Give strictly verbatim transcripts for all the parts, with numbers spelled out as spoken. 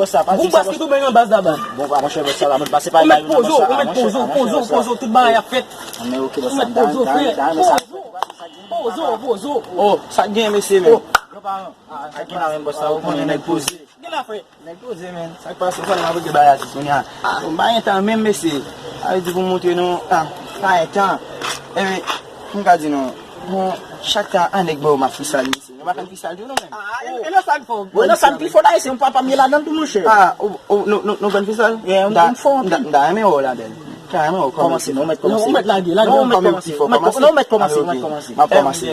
Sa pa di sa, bòs. Gwo bas ki tou bay nan baz la, baz. Bon, pa, monchè, bòs, sa la, mwen pase pa. Ou mèt poze w, ou mèt poze w, poze w, poze w, tout bagay ap fèt. Ou mèt poze w, frè. Poze w, poze w. Oh, sa k gen, mesye, men? Yo, pa, a, a, gen la, men, bòs, sa, ou konnen nèg poze. Gen la, frè. Nèg poze, men. Sa k pase, fò n ap regle bagay atis kounye a. Bon, m pa gen tan menm, mesye. Sa vle di pou m montre nou, ah, pa gen tan. Ebyen, m ka di nou, bon, chak tan, an nèg ba yo m ap freestyle, mesye. Nou pa konn freestyle tou, nou menm? Ah, e, e nan sa n fò. Bon, e nan sa n pi fò, dayè, se yon papa m ye ladan l tou, monchè. Ah, ou, ou, nou, nou, nou konn freestyle? Yeah, m, m fò anpil. M ta, m ta renmen wè w ladan l. M ta renmen wè w kòmanse. Kòmanse, non, ou mèt lage, lage, ou mèt kòmanse. Ou mèt kòmanse, ou mèt kòmanse. M ap kòmanse.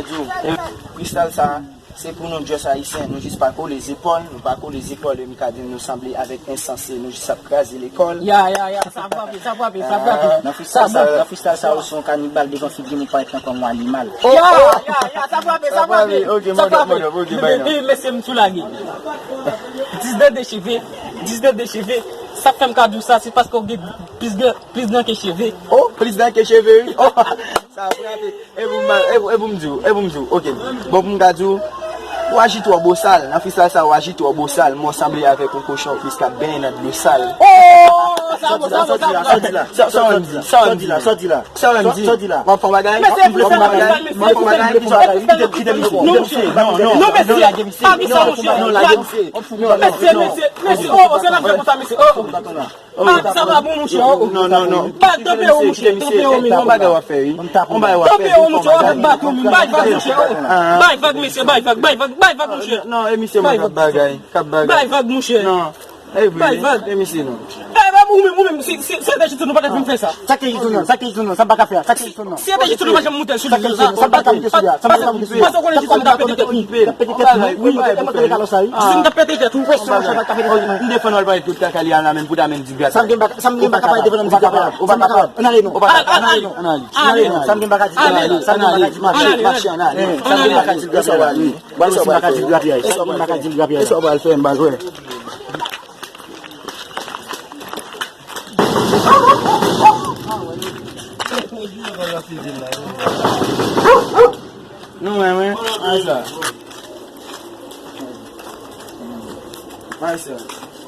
Eh, freestyle sa, se pou nou just ayisyen, nou jis pa kole zepòl, nou pa kole zepòl, e m ka di nou sanble avèk ensanse, nou jis ap kraze lekòl. Ya, ya, ya, sa frape, sa frape, sa frape. Ah, nan freestyle sa, nan freestyle sa, ou se yon kanibal devan figi m, ou parèt lan kòm yon animal. Oh, ya, oh, ya, ya, sa frape, sa frape. Ok, sa frape. Mòd, mòd, ok, bay non. Mesye, m tou lage. Dis de decheve, dis de decheve. Sa k fè m ka di w sa, se paske w gen plis gran, plis gran ke cheve. Oh, plis gran ke cheve, wi. Oh, sa frape. E pou m ba, e pou, e pou m di w, e pou m di w, ok. Bon, pou m ka di w, ou aji twò bosal. Nan freestyle sa, ou aji twò bosal. Mwen sanble avèk yon kochon plis k ap benyen nan dlo sal. Oh, sa bon, sa bon, sa bon. Sa w di la, sa w di la, sa w di la, sa w di la, sa w di la. Sa w di la. W ap fè yon bagay? Mesye, w ap fè yon bagay? W ap fè yon bagay? Kite, kite misye, kite misye. Non, non, non, non, lage misye. Non, lage misye. Non, non, non, mesye, mesye, mesye, oh, oh, se nan fè konsa, mesye, oh, oh. Ah, sa pa bon, monchè, oh. Non, non, non. Ba, tanpe, oh, monchè, tanpe, oh, men. Yon bagay w ap fè, wi. Yon bagay w ap fè, wi. Tanpe, oh, monchè, oh, ba, tou, bay vag, monchè, oh. Bay vag, mesye, bay vag, bay vag, bay vag, monchè. Non, e misye mwen k ap bagay, k ap bagay. Bay vag, monchè. Non. E vre, bay vag. E misye non. Eh, men ou menm, ou menm, si, si, si se te jis nou pa t ap vin fè sa. Sa k te jis nou non, sa k te jis nou non, sa m pa ka fè a, sa k te jis nou non. Si se te jis nou pa janm moute sou li sa. Sa m pa ka moute sou li a, sa m pa ka moute sou li a. Paske w konnen jis m t ap pete tèt mwen. M t ap pete tèt mwen, wi, wi, m t ap pete kalòs la, wi. Jis m t ap pete tèt ou. Presyon an, sa pa t ap fè nou. M defann w al pale tout kaka li a la menm pou ta menm di gras. Sa m gen baka, sa m gen baka pale defann m di gras la. Ou pa kapab. Ann ale non. Ou pa kapab. Ann ale non. Ann ale. Ann ale non. Sa m gen baka di gras la. Ann ale. Sa m gen baka di gras la. Mache, ann ale. Sa m gen baka di gras la. Wè sa w pral fè. Wè sa w pral fè. Wè sa w pral fè, m pa jwe. Wè sa w pral fè, m pa jwe. Nou, mwen, mwen. Ay, sa. Ay, sa.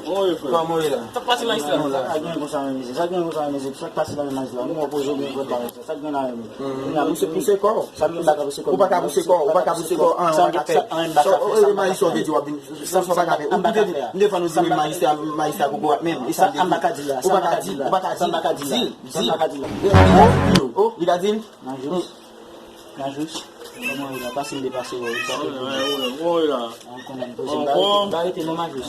Kòman w ye la? Sa k pase la, sa? Sa k gen konsa menm, mesye? Sa k gen konsa menm, mesye? Sa k pase la menm, sa? Nou opoze w, men, vre bagay. Sa k gen la menm? Kounye a, pouse, pouse kò w. Sa m gen baka pouse kò w. Ou pa ka pouse kò w, ou pa ka pouse kò w. An, ou pa ka fè. Sa m gen baka fè. Sa m gen baka fè. Ou pa ka fè. Ou te di, m defann ou di, men majistra, majistra kokorat menm. E sa m te di. Ou pa ka di, ou pa ka di, ou pa ka di. Di l, di l. Oh, oh, li ka di l? Majis. Majis. Kòman w ye la? Pase m depase w, wi, sa te bon. Ou konnen, poze m, ba rete, ba rete non, Majis.